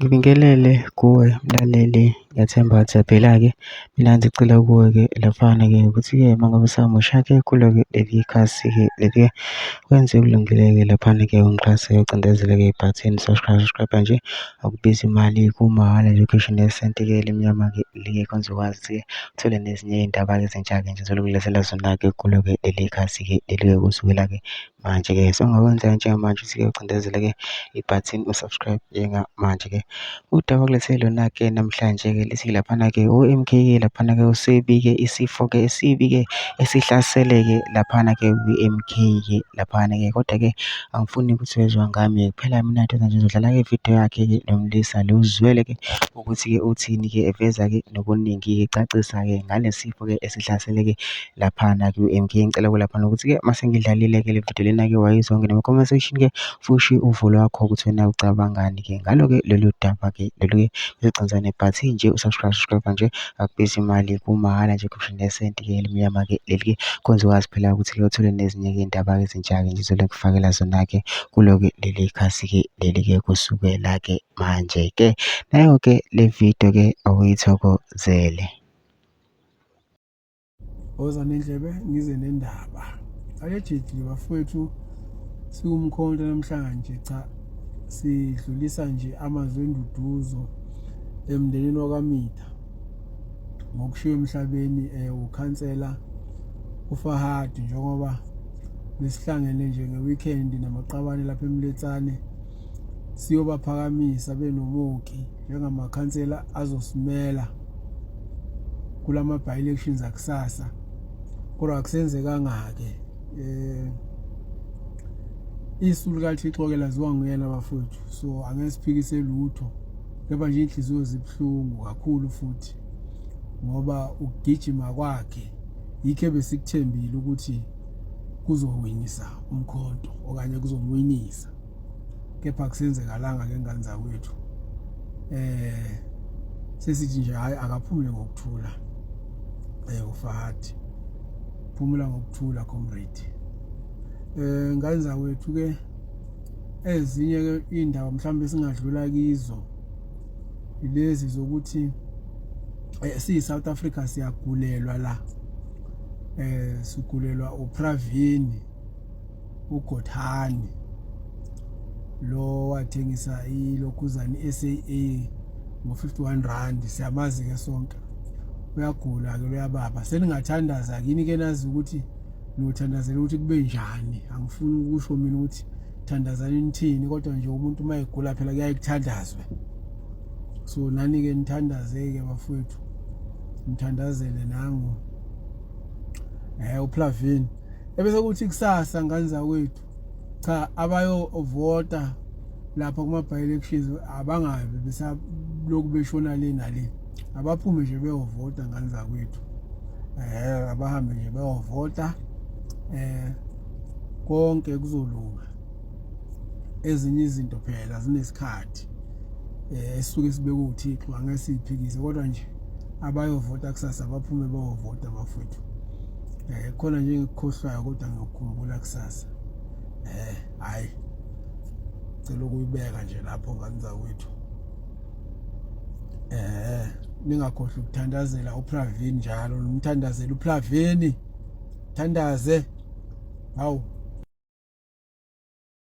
Ngibingelele kuwe mlaleli, ngiyathemba ukuthi uyaphila-ke. Mina ngicela kuwe-ke laphana-ke ukuthi-ke uma ngabe usamusha-ke kulo-ke leli khasi-ke leli-ke wenze ukulungile-ke laphana-ke ungixhase ucindezele-ke ibhathini subscribe nje, akubizi imali, kumahhala nje, ukhishwe nesenti-ke elimnyama-ke like kwenza ukwazi uthole nezinye iy'ndaba-ke ezintsha-ke nje zolokulethela zona-ke kulo-ke leli khasi-ke leli-ke kusukela-ke manje-ke. So ongakwenza njengamanje ukuthi-ke ucindezele-ke ibhathini u-subscribe njengamanje-ke. Udaba kulethele lona-ke namhlanje-ke lithi laphana-ke o-M_K-ke laphana-ke usebike isifo-ke esibi-ke esihlasele-ke laphana-ke kwi-M_K-ke laphana-ke. Kodwa-ke angifuni ukuthi wezwa ngami kuphela, mina ntoza nje ngizodlala-ke ividiyo yakhe-ke nomlisa lo uzwele-ke ukuthi-ke uthini-ke eveza-ke nokuningi-ke ecacisa-ke ngale sifo-ke esihlasele-ke laphana kwi-M_K. Ngicela laphana ukuthi-ke mase ngidlalile-ke le vidiyo lena-ke wayizonke nama-comment section-ke fushi uvo lwakho ukuthi wena ucabangani-ke ngalo-ke lolu daba-ke lolu-ke uzocinza nebhathini nje usubscribe nje, akubizi imali, kumahhala nje, khuphishe nesenti-ke elimnyama-ke leli-ke kwenza ukwazi phela ukuthi-ke uthole nezinye-ke iy'ndaba-ke ezintsha-ke nje zole kufakela zona-ke kulo-ke leli khasi-ke leli-ke kusukela-ke manje-ke. Nayo-ke le video-ke awuyithokozele. Woza nendlebe ngize nendaba. Alejidi bafowethu sikumkhonto namhlanje, cha sidlulisa nje amazwi enduduzo emndenini wakaMitha ngokushiya emhlabeni ukhansela uFahad, njengoba besihlangene nje ngeweekend namaqabane lapha eMletsane siyobaphakamisa benomuki njengamakhansela azosimela kulama by-elections akusasa. Kodwa akusenzekanga-ke, isu likaThixo-ke laziwa nguyena bafowethu, so angeke siphikise lutho, kepha nje inhliziyo zibuhlungu kakhulu futhi ngoba ukugijima kwakhe yikho ebesikuthembile ukuthi kuzowinisa umkhonto okanye kuzomwinisa, kepha akusenzekalanga-ke ngane zakwethu. Sesithi nje hayi akaphumule ngokuthula uFahad, phumula ngokuthula comrade. Ngane zakwethu-ke ezinye-ke iy'ndaba mhlawumbe esingadlula kizo ilezi zokuthi siyi-South Africa siyagulelwa la, sigulelwa uPravin uGothani lo wathengisa ilokhuzana i-SAA ngo-51 rand. Siyamazi-ke sonke, uyagula-ke uyababa. Seningathandaza kini-ke nazi ukuthi nothandazela ukuthi kube njani. Angifuni ukusho mina ukuthi thandazani nithini, kodwa nje umuntu uma egula phela kuyaye kuthandazwe. So nani-ke nithandaze-ke bafowethu, nithandazele nangu uPlavin. Ebese kuthi kusasa ngane zakwethu, cha abayovota lapha kuma by-elections abangabe besalokhu beshona le nale, abaphume nje beyovota ngane zakwethu. Abahambe nje beyovota, konke kuzolunga. Ezinye izinto phela zinesikhathi esisuke sibeke uThixo, angeke siyiphikise, kodwa nje abayovota kusasa abaphume beyovota bafowethu. Khona nje ngikukhohlwayo kodwa ngiyokukhumbula kusasa. Hayi cela ukuyibeka nje lapho ngane zakwethu. Ningakhohlwa ukuthandazela uPravin njalo, nimthandazela uPlavin, thandaze. Hawu.